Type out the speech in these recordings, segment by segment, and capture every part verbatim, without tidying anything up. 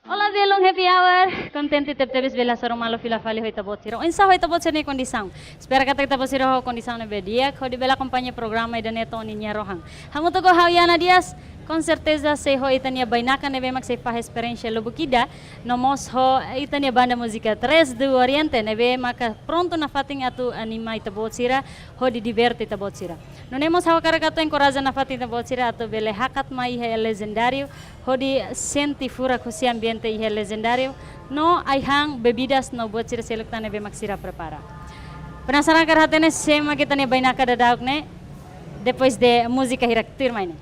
Olá, belun Happy Hour. Kontente tebetebes bele hasoru malu fila fali ho ita-boot sira. Oinsá ho ita-boot sira-nia kondisaun? Espera katak ita-boot sira ho kondisaun ne'ebé di'ak, hodi bele akompaña programa ida-ne'e to'o ninia rohan. Hamutuk ho ha'u Yana Dias, com certeza sei ho ita-nia bainaka ne'ebé mak sei fahe esperiénsia lubuk ida, no mós ho ita-nia banda múzika Tres do Oriente ne'ebé maka prontu nafatin atu anima ita-boot sira, hodi diverte ita-boot sira. Nune'e mós ha'u hakarak atu enkoraja nafatin ita-boot sira atu bele hakat mai iha Legendário, hodi sente furak husi ambiente iha Legendário, no ai-han, bebidas no buat sira seluk tan ne'ebé mak sira prepara. Penasaran ka lae, hatene sé mak ita-nia bainaka daudauk ne'e? Depois de múzika hirak tuirmai ne'e.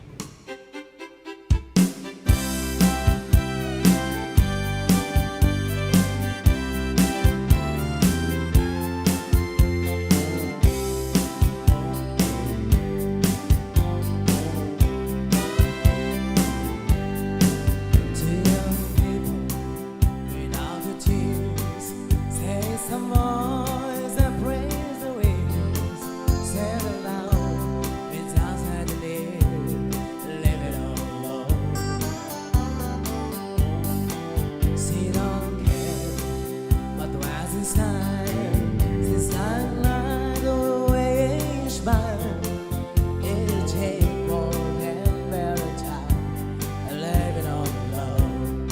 To young people without the tears, say some voice that praise the waves. Settle down, it doesn't live, leave it all alone. She don't care what was inside. She's like, like the way she smile. It'll take more than better time. Leave it all alone.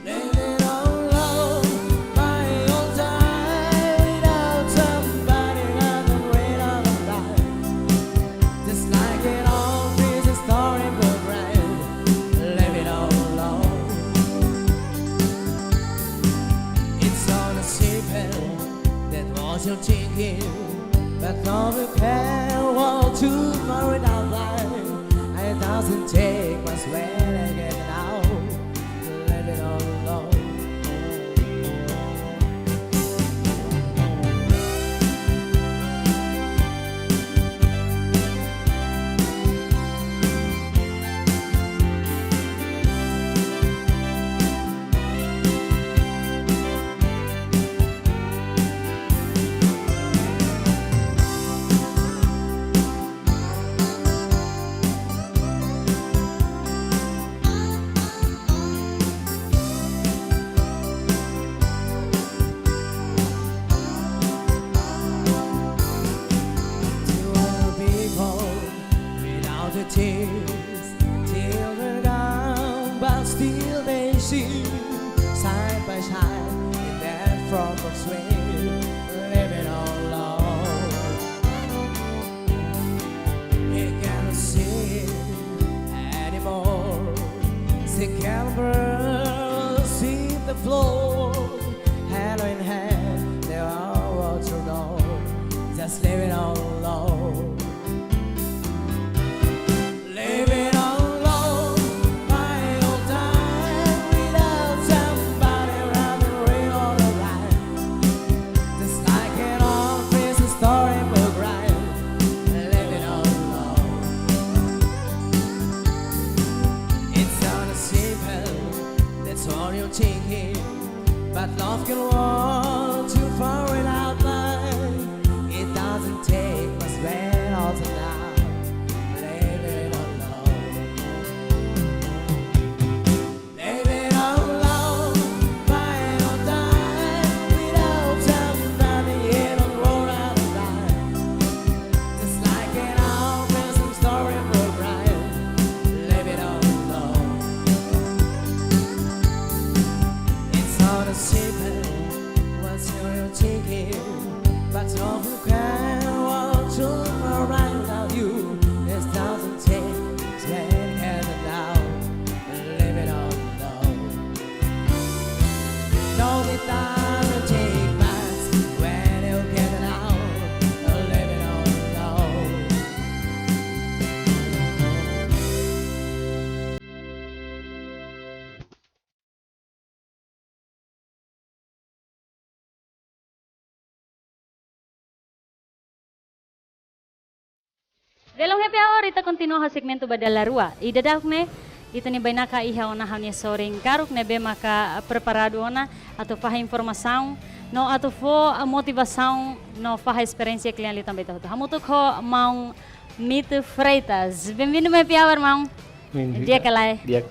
Leave it all alone. Buy your time without somebody, not the weight of a life. Just like an old piece of storybook, right? Leave it all alone. It's only simple that what you're thinking, but love you can't walk too far without life. It doesn't take much when I get it out. Leave it all alone. To all people without the tears, till they're gone, but still they see side by side in that front porch way, living all alone. He cannot see anymore. She can't perceive the floor. Hand in hand, they all walk through door. Just leave it all alone. Leave it all alone. Buy your time without somebody running real all around. Just like an old piece of storybook, right? Leave it all alone. It's not as simple, that's what you're thinking. But love can walk too far without life. It doesn't take much when all tonight. Leave it all alone. Leave it all alone, buy your time without somebody, you don't roll out of life. Just like an old person story for right. Leave it all alone. It's all the same, what's your thinking? But love you can walk through my right without you. This doesn't take, it's when it down. Leave it all alone. Don't be tired to take back when you get it out. Leave it all alone. Belun Happy Hour, ita kontinua ho segmentu ba dala rua. I daudauk ne'e, ita-nia bainaka iha ona ha'u-nia sorin karuk ne'ebé maka preparadu ona atu fahe informasaun, no atu fó motivasaun, no fahe esperiénsia kle'an liután ba ita hotu. Hamutuk ho maun Mito Freitas. Bem-vindo, maun Happy Hour, maun. Di'ak ka lae? Di'ak.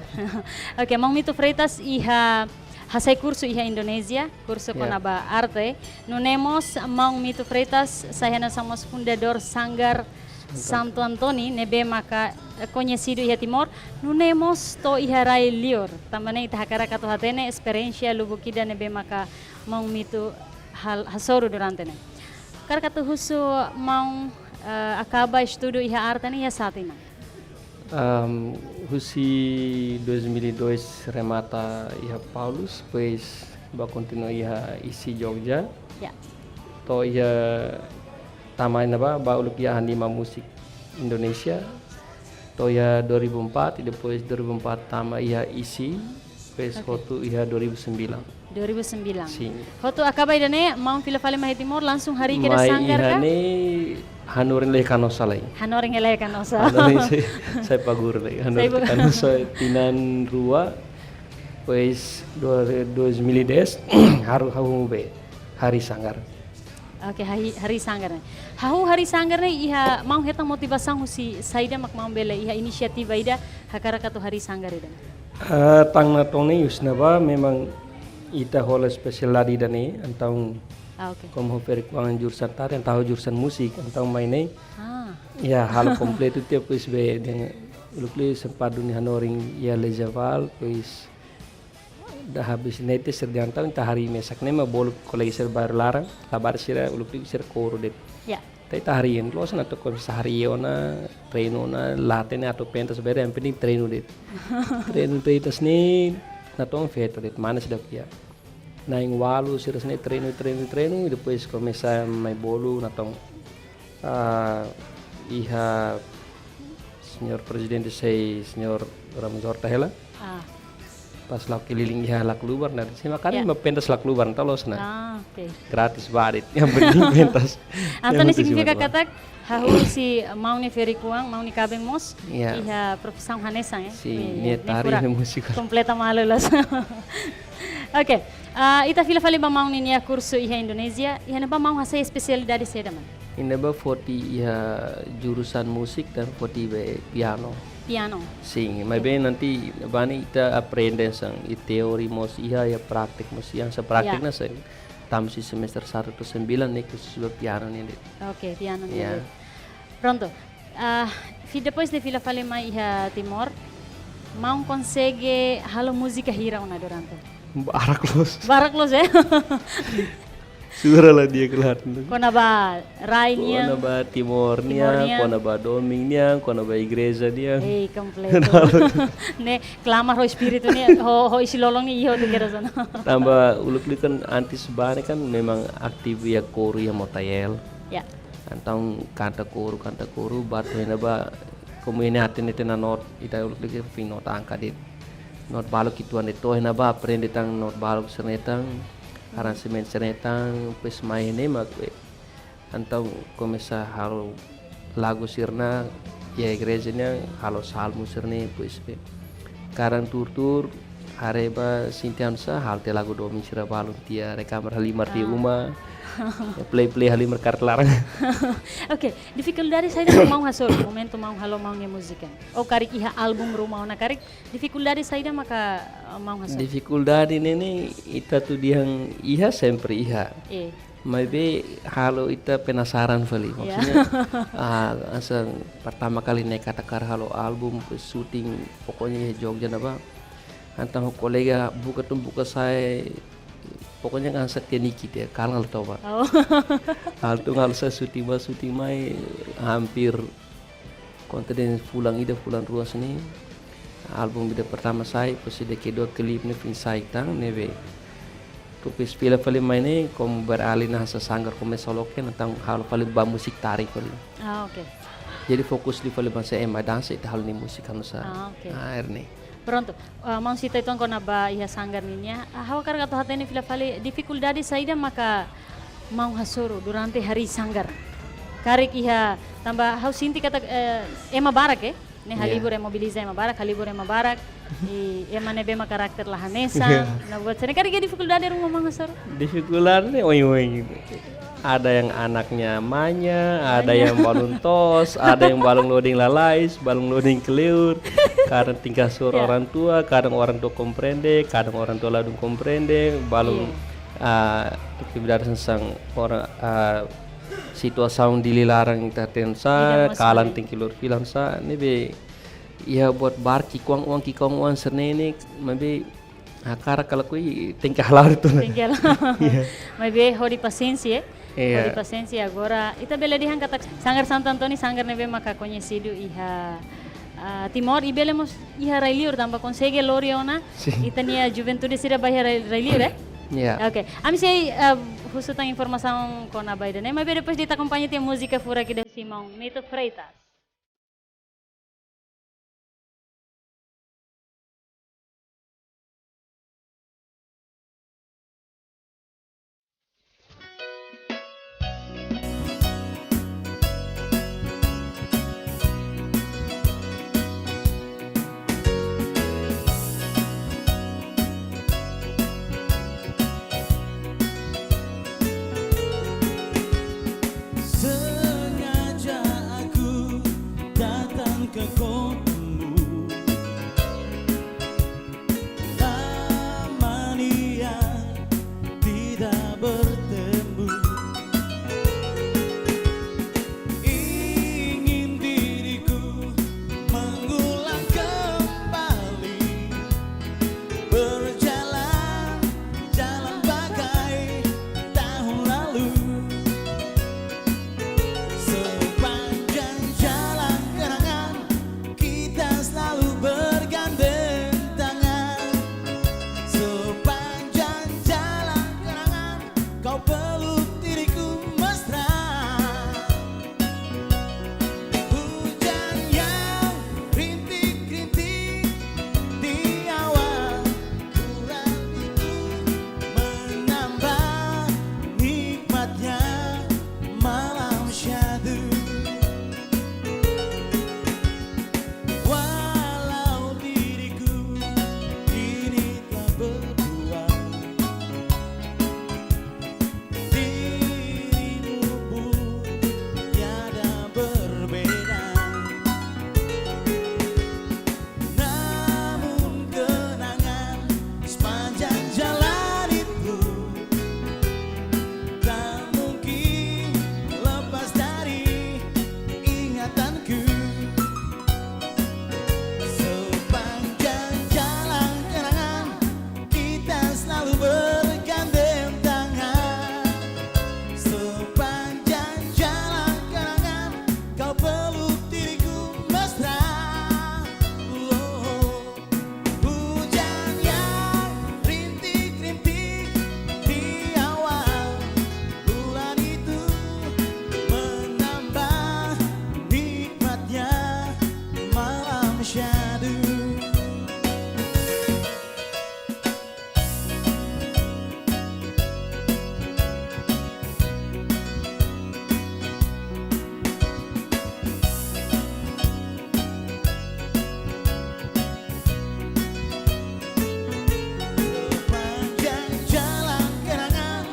Oke, Maun Mito Freitas iha hasai kursu iha Indonézia, kursu Ya. kona-ba arte. Nune'e mós Maun Mito Freitas sai hanesan mós fundadór Sanggar Santo António, ne'ebé maka, eh, koñesidu iha Timor. Nune'e mós to'o iha rai liur. Tanba ne'e ita hakarak atu hatene esperiénsia lubuk ida ne'ebé maka Maun Mito hal-, hasoru durante ne'e. Hakarak atu husu Maun, eh, akaba estudu iha arte ne'e iha sá tinan? Am, husi dois mil e dois remata iha Paulus, depois bá kontinua iha ISI Jogja. Ya. To'o iha tama iha ne'ebá, bá uluk iha Anima Musik Indonesia. To'o iha dua ribu empat, e depois dua ribu empat tama iha ISI, depois Oke. hotu iha dua ribu sembilan. Dua ribu sembilan. Sin. Hotu akaba ida-ne'e, Maun fila fali mai Timor, langsung harii kedas Mai sanggar iha ka? ne'e hanorin lai Canossa lai. Hanorin lai Canossa. Hanorin sai, sai Pagura lai. Sai Hanorin Pagura. Canossa tinan rua, depois dua, dois mil e dez, haru hahú be, harii sanggar. Oke, harii, harii sanggar ne'e. Hahú harii sanggar ne'e iha Maun hetan motivasaun husi saida mak Maun bele iha inisiativa ida hakarak atu harii sanggar ida? Ah, tan natoon ne'e husi ne'ebá memang ita hola espesialidade ida-ne'e, entaun Ah, oke. komu ha'u ferik-oan jurusan tari, entaun jurusan musik, entaun mai ne'e, Ah. ya, halo kompletu tiha, depois be dehan uluk liu sempat duni hanorin iha Lejaval, depois dah habis ne'e te sira dehan entaun ita harii mesak ne'e mak bolu kolega sira barak laran, labarik sira uluk liu sira koro de'it. Ya. Ita harii, loos ona atu komesa harii ona, treinu ona, latihan atu pentas bere, yang penting treinu de'it. Treinu, treinu, treinu ne'e natoon feto de'it, manas ida-ne'e. Na'in ualu sira-ne'e treinu, treinu, treinu, e depois komesa mai bolu, natoon, ah, iha señór prezidente sei señór Ramos Horta hela. Ah. Pas la'o keliling iha Laclubar, nah, sima kali Ya. mak pentas Laclubar, entaun loos ona. Ah, oke. Gratis ba de'it, yang penting pentas. Entaun Yang ne'e penting signifika simak ba. katak, hahú husi Maun nia ferik-oan, Maun nia kaben mós, Ya. iha profisaun hanesan, eh? Sin, Iya, nia ne'e tari, furak. nia múzika. Kompleta malu loos. Oke, ah, ita fila fali ba Maun ninia kursu iha Indonézia, iha ne'ebá Maun hasai espesialidade saida, Maun? Iha ne'ebá foti iha jurusan musik dan foti be piano. Piano. Sin, maibé nanti bani ita aprende hanesan, iha teori mós iha, iha praktek mós iha, hanesan praktek Ya. hanesan, tama husi semester satu to'o sembilan ne'e khusus ba piano ne'e de'it. Oke, piano ne'e Ya. de'it. Prontu. Ah, fi-, depois de fila fali mai iha Timor, Maun konsege halo múzika hira ona durante? Barak loos. Barak loos, eh? Sura la di'ak kelar. Kona-ba rai nian. Kona-ba Timor Timor nian, nian. kona-ba domin nian, kona-ba igreja nian. Ei, kompletu. Ne'e, klamar ho espíritu ne'e, ho, ho isin-lolon ne'e iha hotu kedas ona. Tanba uluk liu kan antes bá ne'e kan memang aktif iha koru iha Motael. Ya. Entaun kanta koru, kanta koru, bá to'o iha ne'ebá, komu iha ne'e hatene tiha ona not, ita uluk liu ke fim not angka de'it. Not balu ki'ik tuan de'it, to'o iha ne'ebá aprende tan not balu sira-ne'e tan, aransementu sira-ne'e tan, depois mai iha ne'e mak, eh, entaun komesa halo lagu sira-ne'e, iha igreja nian, halo salmu sira-ne'e, depois be. Karik tuur-tuur, haree ba sente hanesan, halo tiha lagu domin sira balun tiha, rekamar halimar tiha Ah. uma, play-play halimar karik laran. Oke, difikuldade saida mak Maun hasoru, momentu Maun halo Maun nia múzika? Ou karik iha álbum ruma ona karik, difikuldade saida maka, eh, Maun hasoru? Difikuldade ne'e ne'e, ita atu dehan iha, sempre iha. Eh. Maibé halo ita penasaran fali. Ya. Maksudnya, ah, hanesan pertama kali ne'e katak hakarak halo álbum, syuting, pokoknya iha Jogja ne'ebá. Entaun kolega buka tun buka sa'e, pokoknya kan hanesan tiha niki tiha, kalan halo toba. Oh. Halo tun halo sa'e syuting bá, syuting mai hampir konta dehan fulan ida, fulan rua hanesan ne'e. Álbum ida pertama sai, depois ida kedua klip ne'e foin sai tan, ne'ebé. Depois fila fali mai ne'e, komu beralih ona hanesan sanggar komesa loke, entaun halo fali ba múzika tari fali. Ah, oke. Jadi fokus liu fali ba hanesan ema dansa, ita halo nia múzika hanesan. Ah, oke. Ah, ne'e. Prontu. Ah, Maun sita uitoan kona-ba iha sanggar nian. Ah, ha'u hakarak atu hatene fila fali difikuldade saida maka Maun hasoru durante harii sanggar. Karik iha tanba ha'u sente katak, eh, ema barak, eh? Ne'e Ya. halibur ema, mobiliza ema barak, halibur ema barak. I ema ne'ebé mak karakter la hanesan. Nah, buat sira-ne'e karik iha difikuldade ruma Maun hasoru? Difikuldade ne'e oin-oin. Ada yang anaknya manya, ada yang balun toos, ada yang balun lodin lalais, balun lodin kleur. Kadang tingkah suara orang tua, kadang orang tua komprende, kadang orang tua ladún komprende, balun, ah, atividade sang orang, ah, situasaun di li'ur laran ita hatene sá, kalan tenke lori filan sá, ne'ebé iha buat barak ki'ikoan-oan, ki'ikoan-oan sira-ne'e, maibé hakarak ka lakohi tenke hala'o uitoan. Tenke hala'o. Maibé hodi pasiénsia, hodi pasiénsia agora. Ita bele dehan katak sanggar Santo António sanggar ne'ebé maka koñesidu iha, ah, Timor, i bele mós iha rai-liur tanba konsege lori ona ita-nia juventude sira ba iha rai, rai-liur, eh? Oke. Ami sei, ah, husu tan informasaun kona-ba ida-ne'e, maibé depois de ita akompaña tiha múzika furak ida husi maun Mito Freitas. Sengaja aku datang ke kotamu. Lama nia tidak bertemu. Ingin diriku mengulang kembali berjalan jalan bagai tahun lalu. Sepanjang jalan kenangan, kita selalu bergandeng tangan. Sepanjang jalan kenangan, kau peluk diriku mesra. Hujan yang rintik-rintik di awal bulan itu menambah nikmatnya malam syahdu. Walau diriku kini telah berdua, dirimu pun tiada berbeda. Namun kenangan sepanjang jalan itu tak mungkin lepas dari ingatanku. Sepanjang jalan kenangan, kita selalu bergandeng tangan. Sepanjang jalan kenangan, kau peluk diriku mesra. Oh, hujan yang rintik-rintik di awal bulan itu menambah nikmatnya malam syahdu. Sepanjang jalan kenangan,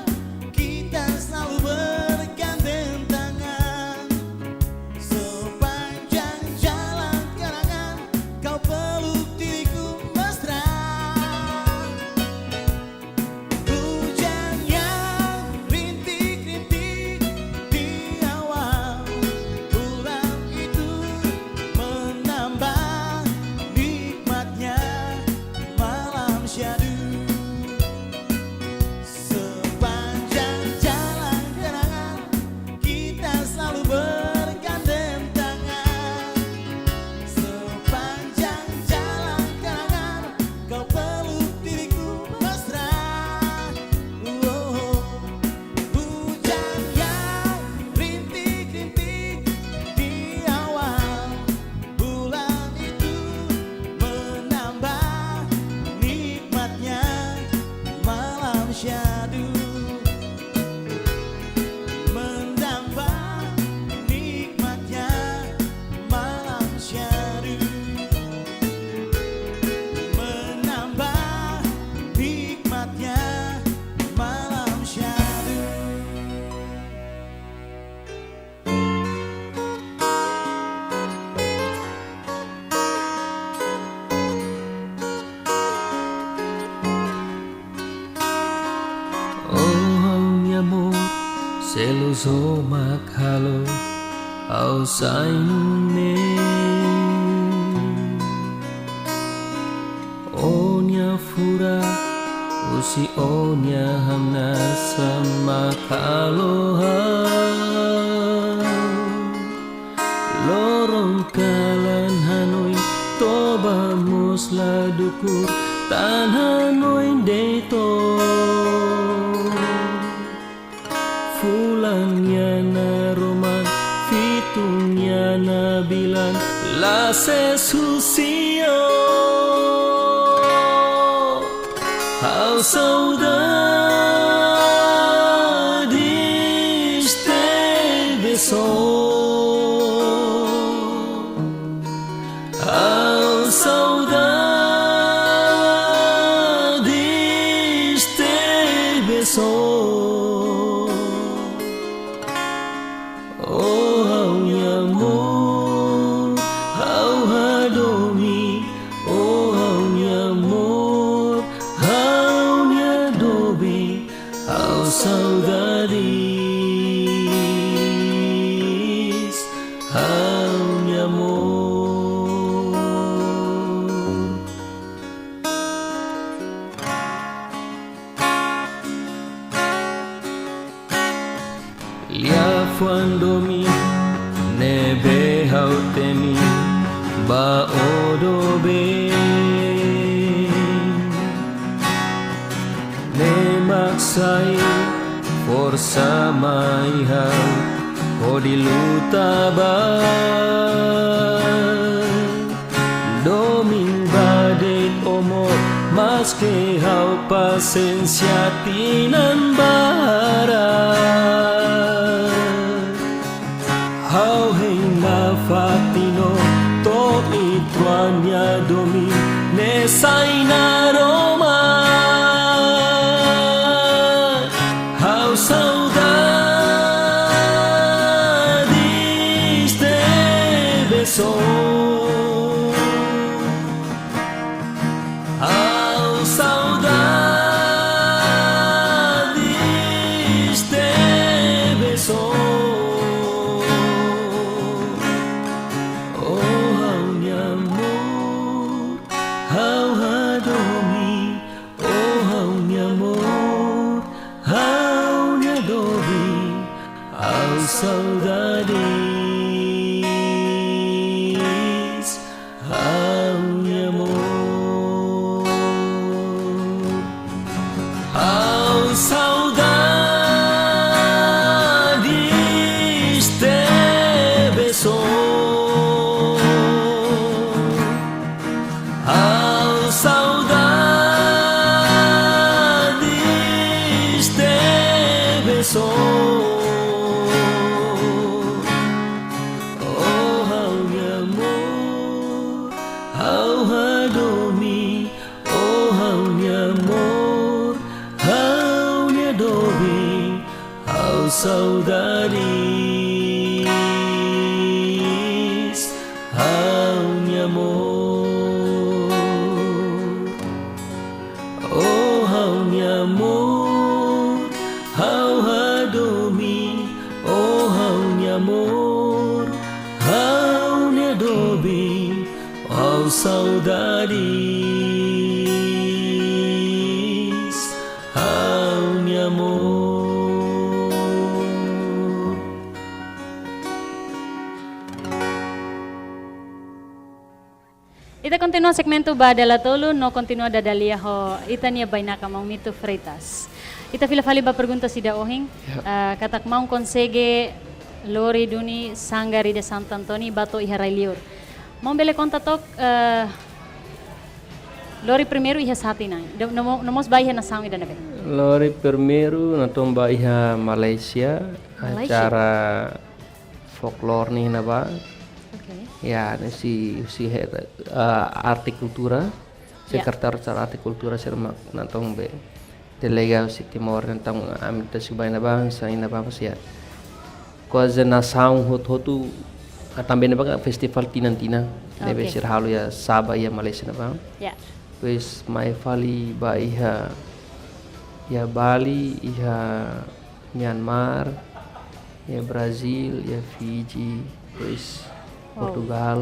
kita selalu bergandeng tangan. Sepanjang jalan kenangan, kau Deus mak halo ha'u sai nune'e. Ó-nia furak husi ó-nia hamnasa mak halo ha'u. Loron kalan hanoin toba mós la dukur, tan hanoin de'it ó. Fulan nia naroman, fitun nia nabilan, la ses husi ó. Ha'u saudades tebes ó. Ha'u saudades tebes ó. Ó ha'u-nia amór, ha'u hadomi. Ó ha'u-nia amór, ha'u-nia doben, ha'u saudades, ha'u-nia amór. Liafuan domin ne'ebé ha'u temi ba ó doben. Ne'e mak sai forsa mai ha'u hodi luta ba. Domin ba de'it ó moris, maske ha'u pasiénsia tinan barak. Ha'u hein nafatin ó to'o uitoan nia domin ne'e sai naroman. Ha'u saudades tebes ó. Ha'u saudades tebes ó. Ó ha'u-nia amór, ha'u hadomi. Ó ha'u-nia amór, ha'u-nia doben, ha'u saudades, ha'u-nia amór. Ha'u saudades tebes ó. Ha'u saudades tebes ó. Ó ha'u-nia amór, ha'u hadomi. Ó ha'u-nia amór, ha'u-nia doben, ha'u saudades, ha'u-nia amór. Ó ha'u-nia amór, ha'u hadomi. Ó ha'u-nia amór, ha'u-nia doben, ha'u saudades, ha'u-nia amór. Ita kontinua segmentu ba dala tolu, no kontinua dada lia ho ita-nia bainaka maun Mito Freitas. Ita fila fali ba pergunta ida ohin, Ya. eh, katak maun konsege lori duni sanggar ida Santo António ba to'o iha rai-liur. Maun bele konta took, eh, lori primeiru iha sá tinan, no, no, no mós ba iha nasaun ida ne'ebé? Lori primeiru natoon ba iha Malaysia, Malaysia? Acara folklore nian ne'ebá. Oke. Ya, ne'e husi, husi her-, eh, arte kultura. Ya. Sekretáriu acara arte kultura sira mak natoon be. Delega husi Timor, entaun ami atu subai ne'ebá, sai ne'ebá, mas ya. Kuaze nasaun hotu-hotu, ah, tanba ne'ebá festival tinan-tinan. Ne'ebé Oke. sira halo iha Sabah, iha Malaysia ne'ebá. Ya. Depois mai fali ba iha, iha Bali, iha Myanmar, Ya, Brazil, ya, Fiji, terus Wow. Portugal.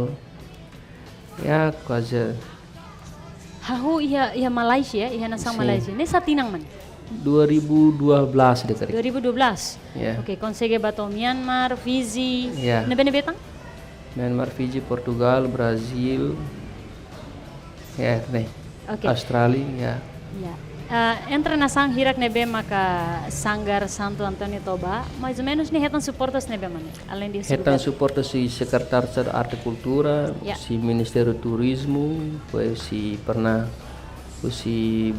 Ya, kuaze. Hahú iha, iha Malaysia, iha nasaun Sin. Malaysia. Ne'e sá tinan, mana? Dua ribu dua belas de'it karik. Dua ribu dua belas? Ya. Oke, konsege bá to'o Myanmar, Fiji, Ya. ne'ebé-ne'ebé tan? Myanmar, Fiji, Portugal, Brazil, ya, ne'e. Oke. Australia, ya. Ya. Eh, entre nasaun hirak ne'ebé maka Sanggar Santo António to'o bá, mais ou menos ne'e hetan suporte husi ne'ebé, mana? Além de husi Hetan governu. suporte husi Sekretariadu Arte Kultura, Ya. husi Ministériu Turizmu, husi pernah, husi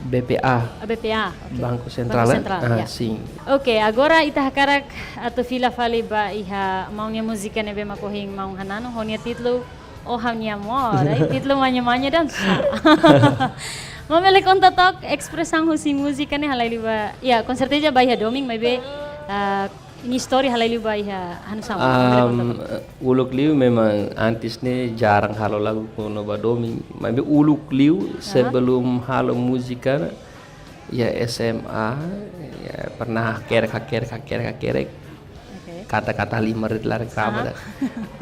B P A. Ah, B P A, oke. Banku Banku Sentrál, eh? Sentrál, Ah, ya. sin. Oke, agora ita hakarak atu fila fali ba iha maun nia múzika ne'ebé mak ohin maun hananu, ho nia títulu O Ha'u-nia Amor, eh? Títulu manya-manya dansa. Maun bele konta took espresaun husi múzika ne'e halai liu ba, ya, com certeza ba iha domin, maibé, ah, nia istória halai liu ba iha hanusá, maun bele konta Am, took. Uluk liu memang antes ne'e jarang halo lagu kona-ba domin. Maibé uluk liu Aha. sebelum halo múzika, ya S M A, ya pernah hakerek, hakerek, hakerek, hakerek. Oke. Kanta-kanta lima rit laran Aha. krama da.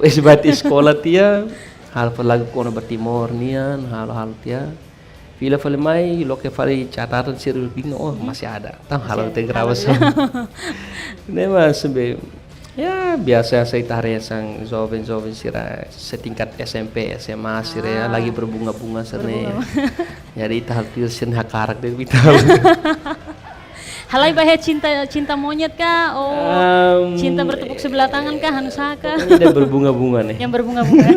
Wes bati eskola tiha, halo fali lagu kona-ba Timor nian, halo, halo tiha. Fila fali mai, loke fali catatan sira uluk de'it, oh, Hmm. masih ada. Tau Masih halo ada. te gravasaun. Alhamdulillah. Ne'e mak sampai, ya, biasa saida ita haree hanesan joven-joven sira setingkat S M P, S M A sira, ya, Ah. lagi berbunga-bunga sira ne'e. Berbunga-bunga. Jadi ita halo tuir sira hakarak de'it ita. Halai ba iha cinta, cinta monyet kah? Oh, Am, cinta bertepuk sebelah tangan kah? Hanusá kah? Pokoknya dia berbunga-bunga ne'e. Yang berbunga-bunga.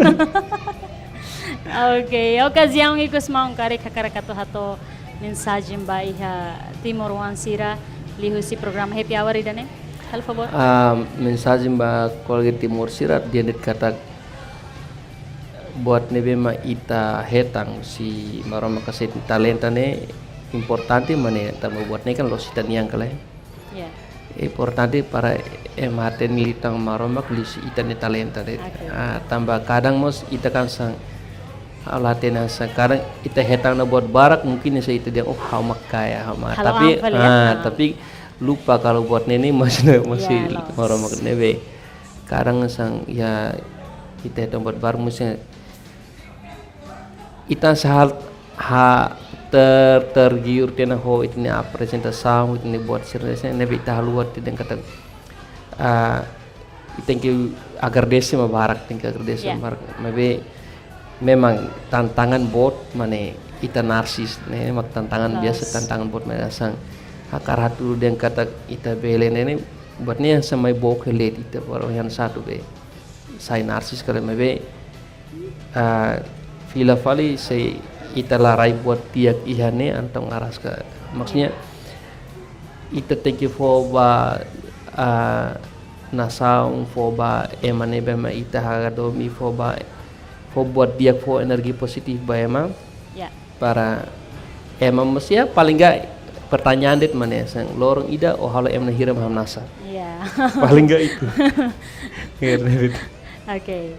Oke, okaziaun ikus maun karik hakarak atu hato'o mensajen ba iha timoroan sira liuhusi programa Happy Hour ida-ne'e. Halo favór. Ah, mensajen ba kolega Timor sira, dehan de'it katak buat ne'ebé mak ita hetan husi Maromak kasih talenta ne'e importante, maibé tanba buat ne'e kan la'ós ita-nian kala. Ya. Importante para ema hatene liután Maromak liuhusi ita-nia talenta de'it. Oke. Ah, tanba kadang mós ita kan sang, ha'u la hatene hanesan, kadang ita hetan ona buat barak, mungkin hanesan ita dehan, "Oh, ha'u mak kaya, ha'u mak." Halo Tapi, ampel, ya. ah, Ah. tapi lupa kalau buat ne'e ne'e masih, masih Ya, loos. Maromak ne'ebé. Kadang sang, ya, ita hetan buat barak, mesti ita sahal ha ter-, tergiur tiha ona ho ita-nia aprezentasaun, ita-nia buat sira-ne'e, ne'ebé ita haluha tiha dehan katak, ah, ita tenke agradese mak barak, tenke agradese Ya. mak barak. Maibé memang tantangan boot mak ne'e ita narsis, ne'e mak tantangan Loos. biasa, tantangan boot mak ne'e sang. Hakarak hatudu dehan katak ita bele ne'e, ne'e buat ne'e hanesan mai book hela de'it ita para yang satu be. Sai narsis kala, maibé, ah, fila fali se ita la rai buat di'ak iha ne'e, entaun araska. Maksudnya, ita tenke fó ba, ah, nasaun, fó ba ema ne'ebé mak ita hadomi, fó ba, fó buat di'ak, fó energi pozitif ba ema. Ya. Para ema mós, ya, paling enggak pertanyaan de'it mak ne'e, sang loron ida ó halo ema na'in hira mak hamnasa. Ya. Paling enggak itu. Iya, David. Oke.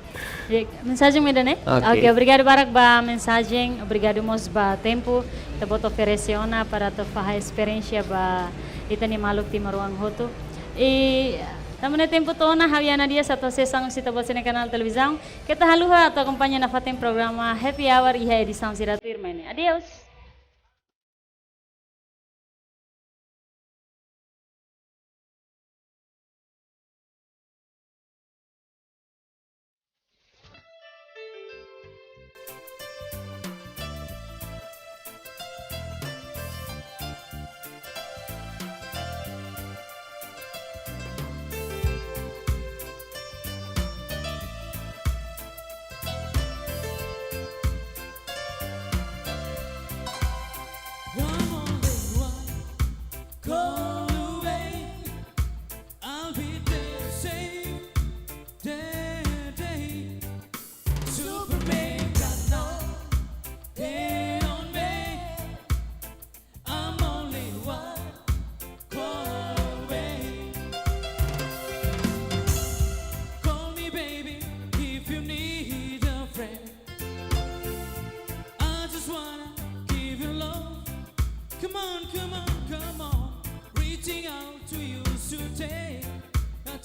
Ya, mensajen mak ida-ne'e? Oke. Oke, obrigadu barak ba mensajen, obrigadu mós ba tempu ita-boot oferese ona para atu fahe esperiénsia ba ita-nia maluk timoroan hotu. I tanba ne'e tempu to'o ona, ha'u Yana Dias atu hasees an husi ita-boot sira-nia kanál televizaun. Keta haluha atu akompaña nafatin programa Happy Hour iha edisaun sira tuirmai ne'e. Adeus.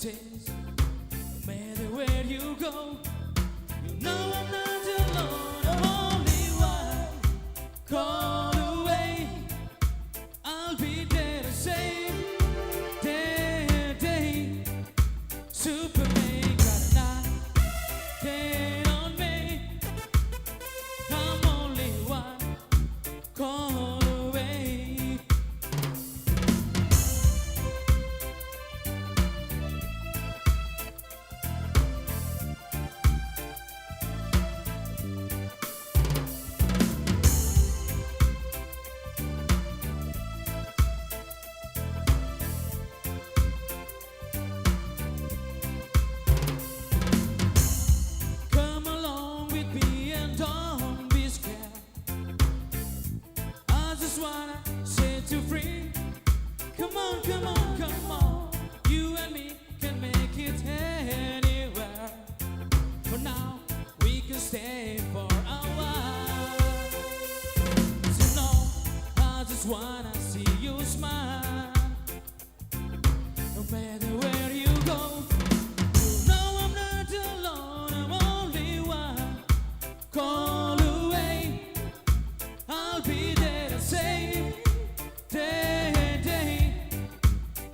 No matter where you go, you know I'm not alone. I'm only one call away. I'll be there to save the day. Superman got nothing on me. I'm only one call away. Come along with me and don't be scared. I just wanna set you free. Come on, come on, come on. You and me can make it anywhere. For now, we can stay for a while. So no, I just wanna see you smile. No matter where you go, you know I'm not alone. I'm only one call away. I'll be there to save the day.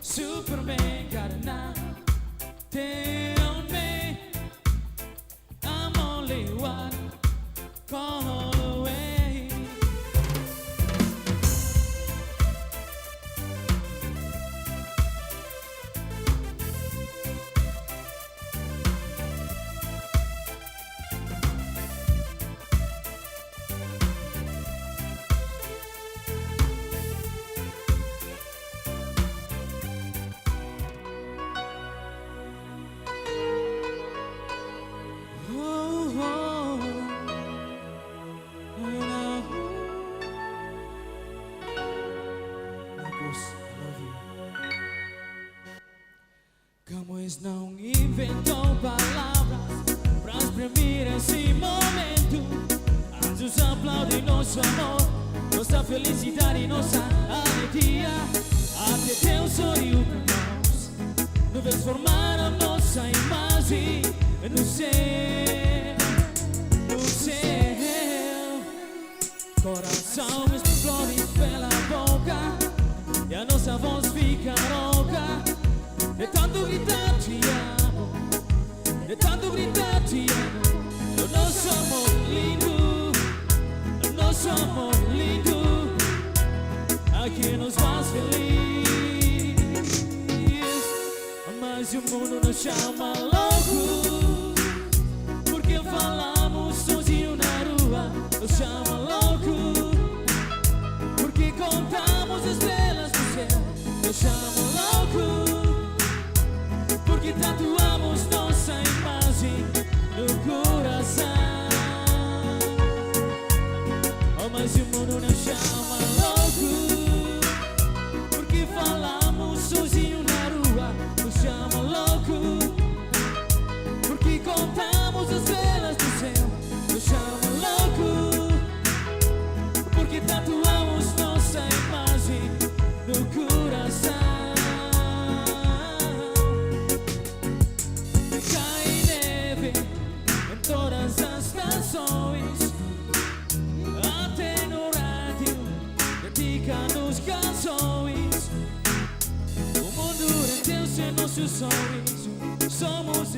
Superman got nothing on me. I'm only one call away. Oh, oh. Marcos, I love you. Camões não inventou palavras pra exprimir esse momento. Anjos aplaudem nosso amor, nossa felicidade, nossa alegria. Até Deus sorriu pra nós. Nuvens formaram nossa imagem no céu, no céu. Coração explode pela boca e a nossa voz fica rouca. De tanto gritar te amo, de tanto gritar te amo. O nosso amor lindo, o nosso amor lindo, aqui nos faz feliz. Mas o mundo nos chama louco, porque falamos sozinho na rua. Nos chama louco, porque contamos estrelas do céu. Nos chama louco, porque tatuamos nossa imagem no coração. Oh, mas o mundo nos chama louco, porque falamos sozinho na rua. Nos chama louco, porque contamos estrelas do céu. Nos chama louco, porque tatuamos nossa imagem no coração. Cai neve em todas as estações, até no rádio dedica-nos canções. O mundo rendeu-se a nosso sorriso, somos